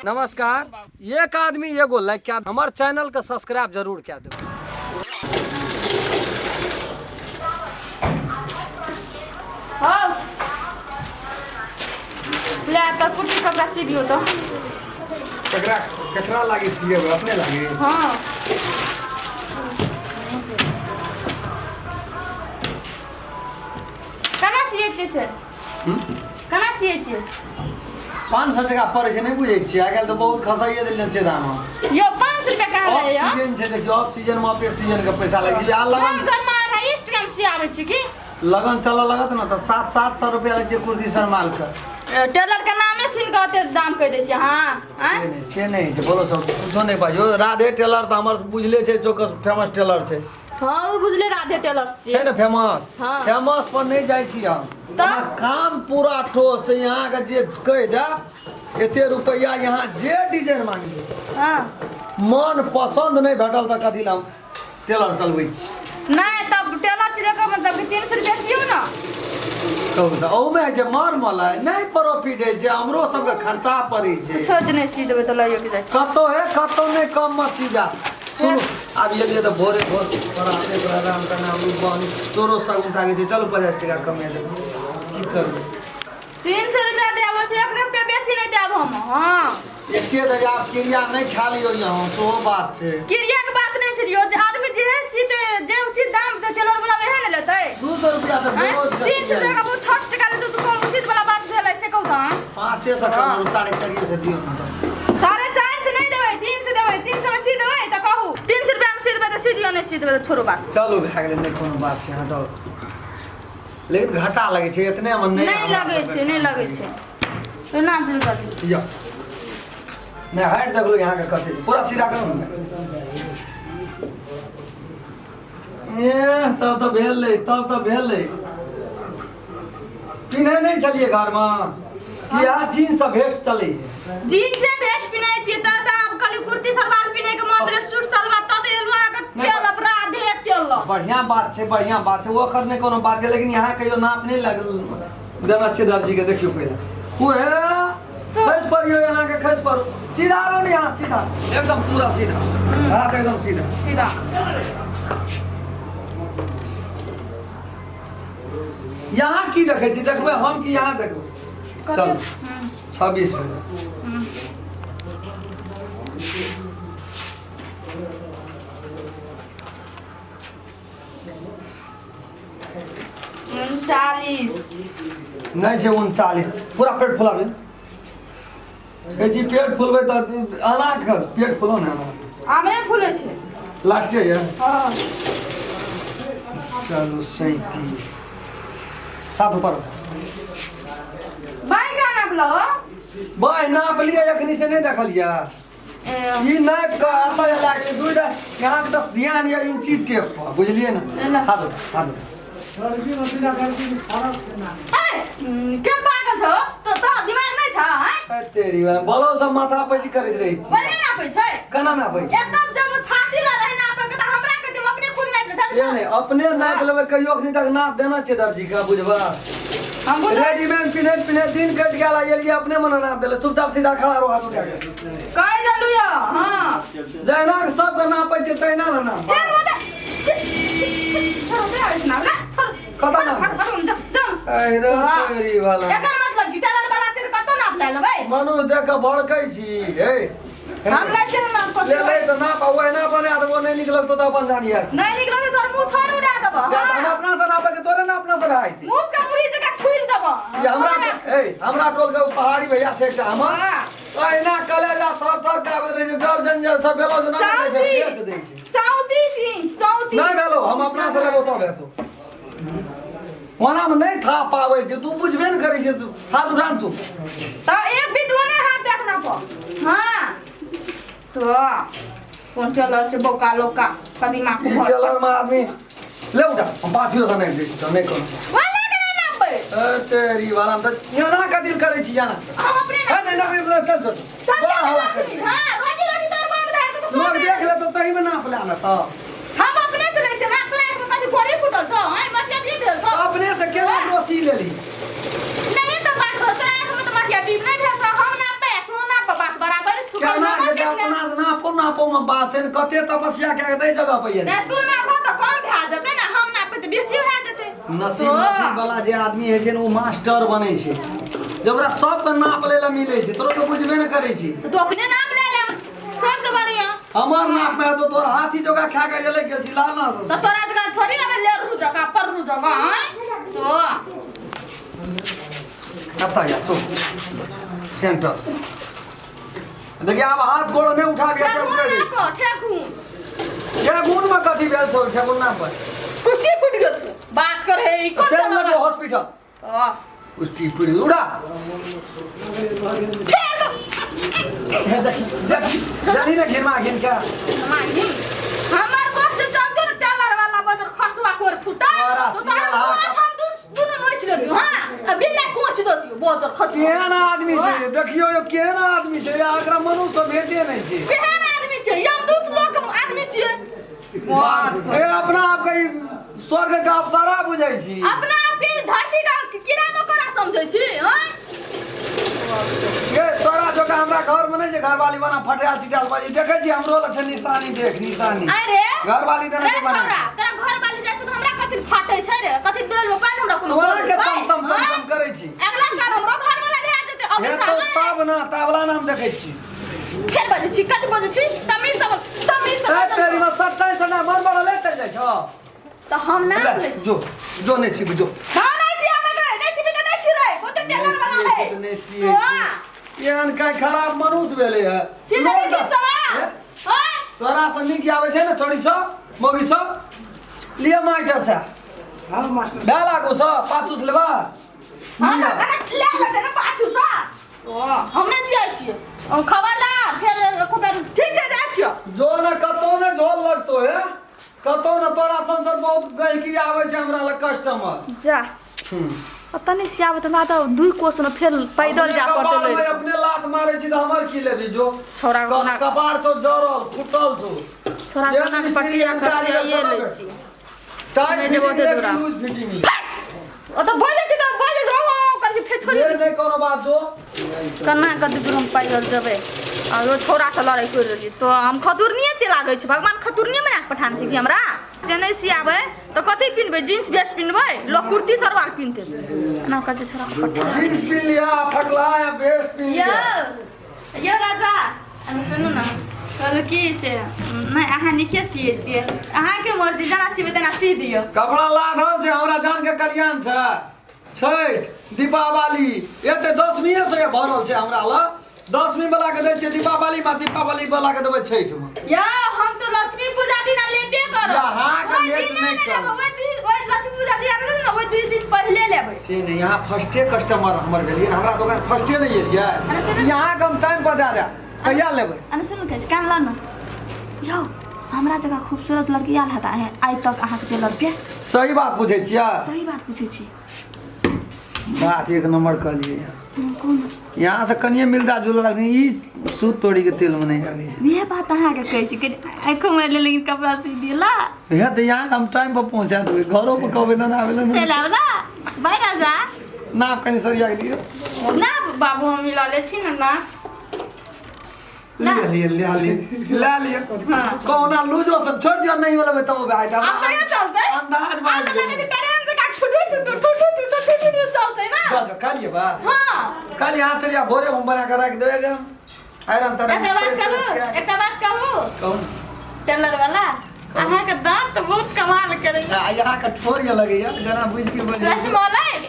नमस्कार। एक आदमी एगो लाइक कए, हमर चैनल के सब्सक्राइब जरूर कए देबै। हौ ले तऽ कुर्ती कपड़ा सी दियौ तऽ। केकरा केकरा लागी सिएबै, अपने लागी? हँ। केना सियै छियै से? केना सियै छियै? 500 टका पड़ै छै, नहि बुझै छियै? आइ काल्हि तऽ बहुत खसाइए देने छै दाम। यौ 500 रुपया कहाँ ऑफ लैया? सीजन छै, देखियौ, ऑफ सीजन मे ऑफे सीजन के पैसा लागि छै। आ लगन हम घरमे 250 टका मे सियाबै छी की? लगन चलऽ लगत ने तऽ 700-700 रुपया लै छै कुर्ती सरमाल के। टेलर के नामे सुनि कऽ ओते दाम कहि दै छियै अहाँ? आँय? से नहि, से नहि होइ छै। बोलो सब कुछो नहि बाजू। राधे टेलर तऽ हमर बुझले छै, चौकस फेमस टेलर छै। हँ, ओ बुझले राधे टेलर छै ने फेमस। हाँ। फेमस पर नहि जाइ छी हम। तऽ? हमरा काम पूरा ठोस छै। यहाँके जे कहि देब एते रुपैआ, यहाँ जे डिजाइन मांगी, हाँ। मन पसन्द नहि भेटल तऽ कथी लए हम टेलर चलबै छी? नहि तब टेलर छै एकर मतलब कि 300 रुपया सियौ ने। कहू तऽ अहूमे होइ छै मर मलाइ, नहि प्रॉफिट होइ छै, हमरो सबके खर्चा पड़ै छै। छोड़ि देने सी देबै तऽ लइयो के जाइ छी। कतौ हे, कतौ नहि कम मे सी जा। सुनू, आब एलियै तऽ भोरे भोर तोरा तोरा राम का नाम रूप बहन तोरो सगुन थाकै छै। चलू, 50 टका कमे देबै, की करबै? 300 रुपया देब, ओहिसँ 1 रुपया बेसी नहि देब हम। हँ। एके दगे आब क्रिया नहि खा लियौ यहाँ, सेहो बात छै। क्रिया के बात नहि छै यौ, जे आदमी जे है सीते जे उचित दाम तऽ टेलर वाला वएह ने लेतै। 200 रुपया तऽ आँय? रोज के 300 सियाइ। टका बहुत 6 टका लेतै तऽ कम उचित वाला बात भेलै से कहू तऽ? 500 कम, 450 दियौ ने तऽ। 450 नहि देबै, 300 देबै। 300 मे सी देबै तऽ कहू। 300 रुपया मे सी देबै तऽ सी दियौ, नहि सी देबै तऽ छोड़ू बात। चलू, भए गेलै, नहि कोनो बात छै, हटाउ। लेकिन घाटा लगै छै एतने मे नहि नहि हमरा लगै सबके। छै, नहि लगै छै, तो नाप लू कथी। यौ नहि, हाइट देखलू यहाँके कते छै? पूरा सीधा करू ने। ए तब तऽ भेलै, तब तऽ भेलै। पिन्है नहि छलियै घरमे कि अहाँ जीन्स आ भेस्ट चलै छै? जीन्से भेस्ट पिन्है छियै तऽ आब खाली कुर्ती सलवार पिन्है के मन रहै, सूट सलवार तब एलहुँ अहाँके नहि। Tailor, Radhe tailor. बढ़िया बात छै, बढ़िया बात छै, ओकर नहि कोनो बात छै। लेकिन यहाँ कहियो नाप नहि लग देना छै दर्जी के। देखियौ पहिले उहे खसि पड़ियौ, यहाँ के खसि पड़ू। सीधा रहो ने यहाँ, सीधा एकदम, पूरा सीधा, हाथ एकदम सीधा। सीधा। यहाँ की देखै छी? देखबै हम कि यहाँ देखबै? चल। 26 हो। 39। नहि छै 39। पूरा पेट फुलाबै कहै छी। पेट फुलबै तऽ एना कर, पेट फुलो ने एना। आब नहि फूलै छै। लास्टे ये। हँ। चलू, 37। हाथ ऊपर। बाइक नाप लो। बाँहि नाप लिअ एखनी से नहि देखलियै? ए, ई नापि कऽ एतऽ लागलै दूइ। यहाँ तऽ ध्यान यऽ इंची टेप पर, बुझलियै ने? एला। हाथ उठा, हाथ उठा। ए, के पागल छौ तो दिमाग नहि छ? आँय? ए तेरी बला बलो सब माथा पैची करैत रहै छी। बढ़िया नापै छै। केना नापै छै? एकदम जब छाती लऽ रहै नापै के तऽ हमरा के दिम, अपने खुद नापि ले। से नहि, अपने नापि लेबै। कहियो अखनी तक नाप देना छै दर्जी के, बुझबा? हम बुझबै। रेडीमेड पिन्हैत पिन्हैत दिन कटि गेल आ एलियै अपने मने नाप देले। चुपचाप सीधा खड़ा रहो, हाथ उठा के। कहि देलु यौ, हँ। जहिना सबके नापै छै तहिना ने नाप। फेर मत छोड़ो, नहि आबै छै नाप ना, छोड़ो। कतऽ नाप? हट, हट, जा, जा। अरे तेरी वाला। एकर मतलब कि टेलर वाला छै तऽ कतऽ नाप लए लेबै? मनुष देख के भड़कै छी हे। हम लै छियै ने नाप। ले कतऽ ले तऽ नाप आ ओहिना बना देबो, नहि निकलत तऽ अपन जान यार। नहि निकलत तोर मुँह थोड़ उड़ा देबो। हम हाँ। अपना से नापे के तोरे ना अपना से भए जेतै। मुँह के मुड़ी जकाँ थुरि देबो। ये हमरा ए हमरा टोल के पहाड़ी भैया छै एकटा हमर, हाँ। अहिना कलेजा थर थर काबैत रहै छै। डर जंजर सब भेलो जे ना दै छै, फेंक दै छै। 34 इंच, 34। नहि भेलो, हम अपना से लेबो तब हेतो। ओना मे नहि था पाबै छै, तू बुझबे ने करै छै। तू हाथ उठा ने तू। तऽ एक बिंदु ने हाथ देखना पर। हाँ तो कोन चलल छै बौका लोका कदीमा ई टेलर में आदमी ले उठा, हम पाछियो से नहि दै छी तऽ नहि कोनो। वाला के नहि नापबै। ए तेरी वाला तऽ एना कथी करै छी एना? हम अपने हे नहि नहि, चल चल। चल। बड़ा हल्ला करै। हाँ, रोजी रोटी तोर बंद भए गेल तऽ लोग देख ले तऽ तही में नाप ले ने तऽ। हम अपने से लै छियै ना। तोरा आँखिमे कथी फोड़ी फूटल छौ? आँय, मटिया डीप भेल छौ? अपने से केना दोषी लेली? नहि, एकटा बात कहू, तोरा आँखिमे तऽ मटिया डीप नहि भेल छौ। हम नापबै, तू नाप, बात बराबर कम बात छै ने कते तपस्या कए के दै जगह पर नहि एलियै। तू नापह तऽ कम भए जेतै ने हम नापबै तऽ बेसी भए जेतै नसीब तो नसीब वाला जे आदमी होइ छै ने ओ मास्टर बनै छै जे ओकरा सबके नाप लै लए मिलै छै तोरो के बुझबे ने करै छी तऽ तू अपने नाप ले ले सबसे बढ़िया हमर नाप में तो तोर हाथी जोगा खा के गेलै गेल छी लाल ना तऽ तोरा जगह थोड़ी रहबै लेरू जगह पररू जगह आँय तो कतऽ या चल सेंटर देखिए आब हाथ गोड़ नहि उठाबिए से ठेहुन उठे नापो ठेहुन ठेहुन में कथी भेल छौ ठेहुन नाप पर कुश्ती फूटि गेल छौ बात करे ई कोन चल टेलर लगे हॉस्पिटल वाला? कुश्ती फूटि गेल उड़ा फेर तो हे देखी देखी जल्दी ने घिरमा घिन के माही हमर बस से चलते न टेलर वाला बजर खर्चवा कोर फुटा तोरा तो सियल तोरा हाथ। कोच हम दुनु नोच लेतियो हां आ बिल्ला कोच देतियो बजर खर्चवा केहन आदमी छै देखियो यो केहन आदमी छै या एकरा मनुष्य भेटे नहि छै केहन आदमी छै यमदूत लोक आदमी छियै बात ए अपना आप के ई स्वर्ग के अप्सरा बुझै छी अपना आप के धरती का कीड़ा मकोड़ा समझै छी हँ ये तोरा जोका हमरा घर में नहीं छै घरवाली बना फटराल चिटाल बाजी देखै छी हमरो लग छै निशानी देख निशानी अरे घरवाली देने रे छै बना छौड़ा तोरा घरवाली जाइ छौ तऽ हमरा कथी फाटै छै रे कथी देल में पानि हमरा कोनो तोरा बोलै के छै चम चम चम हँ? चम करै छी अगला साल हमरो घरवाला भए जेतै हे अभी तो साल नहि। तब ना तबला नाम देखै छी फेर बजै छी कथी बजै छी तमीज से बोल तमीज से ए बजल तेरी में सट्टा सट्टा मन बड़ा ले चल जाइ छौ तऽ हम ना ले, बोलै छी जो जो नहीं सीब जो हाँ नहीं सियाबै गए नहीं सिबी तऽ नहीं सिरै वो तऽ टेलर वाला है नहीं सियै तो एहन का खराब मनुष्य भेलै है सीधा लोग देखी तऽ- सवा हे, हाँ तोरा से नीक आबै छै ने छोड़ी सब मौगी सब लिअ मास्टर साहब हाँ मास्टर भए लागू सब पाछू से लेबा हाँ तऽ कने ले लेतै ने पाछू सँ ओ हम नहि सियै छियै हम खबरदार फेर एको बेर ठीक छै जाइ छियौ जो ने कतौ ने झोल लगतो है कतौ ने तोरा संसद बहुत गहिकी आबै छै हमरा लग कस्टमर जा पता नहि सियाबत हमरा तऽ दुई कोस ने फेर पैदल अपने जा कपार पड़तै में अपने लात मारै छी तऽ हमर की लेबी जो छौड़ा कोना कपार छौ जरल फुटल छौ छोड़ा एहन कोना मिस्त्री पटिया एहन कारीगर खसियाइए कतऽ लै भेट? छी टाइट नहि जेबो फिटिंग ओते ले दूरा। कि लूज फिटिंग ले? ओ तऽ भऽ जाइ छै तऽ भऽ जाइ छै ओ करै छै फेर छोड़ि ले नहि कोनो बात जो केना कऽ दूर हम पैदल जेबै आ ओ छौड़ासँ लड़ाइ करि रहलियै तऽ हम खतुरनिए छै लागै छै भगवान खतुरनिए बना कऽ पठान छै कि हमरा से नहि सियाबै तऽ कथी पिन्हबै जींस बेस्ट पिन्हबै लोक कुर्ती सलवार पिन्हतै एना कहै छै छौड़ा पठा जींस पिन लिया फटला या बेस्ट पिन यौ लिया यौ राजा अरे सुनू ने कहलहुँ की से नहि अहाँ नीके सियै छियै अहाँके मर्जी जेना सिबै तेना सी दियौ कपड़ा लाधल छै हमरा जान के कल्याण छै छठि दीपावली एते दसमीए से भरल छै हमरा लग दसमी वाला के दै छियै दीपावली में दीपावली वाला के देबै छठि में यौ हम तो लक्ष्मी पूजा दिना लेबे करब अहाँके ओहि लेट दिना नहि नहि करब। लेबै ओहि दिन ओहि लक्ष्मी पूजा दिना लेबै ने ओहि 2 दिन पहिले लेबै से नहि यहाँ फर्स्टे कस्टमर हमर भेलियै हमरा दोकान फर्स्टे नहि एलियै अरे से नहि- यहाँ हम टाइम पर दए दए कहिया लेबै अरे सुनू कहै छी कान लऽ ने यौ हमरा जगह खूबसूरत लड़की आयल हता है आइ तक अहाँके टेलर पे सही बात पूछै छियै सही बात पूछै छी बात एक नंबर कहलियै कोन यहाँ से कनिए मिलता जुलता ई सूत तोड़ी के तेल में नहीं आबै छै इएह बात अहाँके कहै छी कनि आँखो मारि ले लेकिन कपड़ा सी दिला हे तऽ यहाँ हम टाइम पर पहुँचा देबै घरो पर कहबै ना आबै लए चलि आबला बाय राजा नाप कनि सरिया के दियौ ना बाबू हम मिला ले छी ने ना ले लिअ ले लिअ ले लिअ कहुना लूजो सब छोड़ दियौ नहीं लेबै तब भाई आब कहियो चलतै अंदाज आब बाज तऽ लगै छै ट्रेन जकाँ ठुठु ठुठु ठुठु ठुठु ठुठु ठुठु चलतै ना जा खा लिअ बा हाँ कल यहाँ चलिए भोरे हम बना के रख देबै एकदम आयरन तरन एकटा बात कहू एकटा बात कहू कहू टेलर वाला अहाँके दाँत तऽ बहुत कमाल करैया आ यहाँ के ठोर ये लगैया जना बुझ के बजै रसमलाई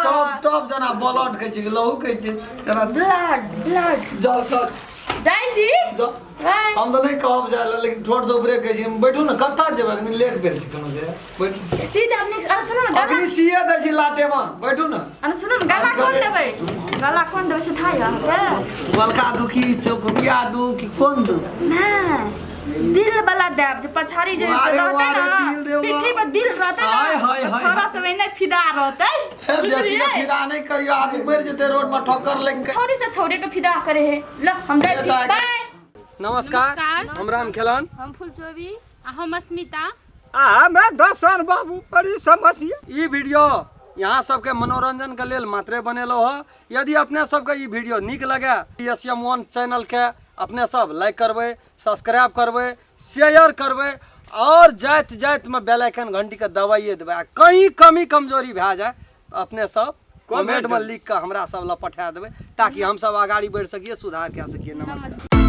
टॉप टॉप जना ब्लड कहै छै लहू कहै छै जना ब्लड ब्लड जाओ जाओ जाइ छी जाओ बाय हम तऽ नहि कहब जाय लए लेकिन ठोर से ऊपरे कहै छी हम बैठू ने कतऽ जेबै अखनी लेट भेल छै कोनो से बैठू सीधा अपने अरे सुनू ने गला अखनी सीए दै छी लाटे मे बैठू ने अरे सुनू ने गला कोन देबै गला कोन देबै से थाह यऽ अहाँके बलका दू की चौकुटिया दू की कोन दू नहि दिल वाला देब जे पछाड़ी जे वारे, रहतै वारे, ने दिल रे वाह। पिट्ठी पर दिल रहतै हाय, ने हाय, तऽ हाय, छोरा हाय। सब एने फिदा रहतै हे बेसी बुझलियै? फिदा नहि करियो आदमी बढ़ि जेतै रोड पर ठोकर लागि के छौरी से छौरी के फिदा करे है ल हम जाइ छी बाय नमस्कार हम राम खेलन हम फूल चोबी आ हम अस्मिता आ हमरा दर्शन बाबू बड़ी समस्या ई वीडियो यहाँ सबके मनोरंजनके लेल मात्रे बनेलहुँ हँ। यदि अपने सबके ई वीडियो नीक लगे, एस एम वन चैनलके अपने सब लाइक करबै, सब्सक्राइब करबै, शेयर करबै और जाइत जाइतमे बेल आइकन घंटीके दबाइए देबै। आ कहीं कमी कमजोरी भए जाए तऽ अपने सब कमेंटमे लिख कऽ हमरा सब लग पठा देबै, ताकि हमसब अगाड़ी बढ़ि सकिए, सुधार कए सकिए। नमस्कार।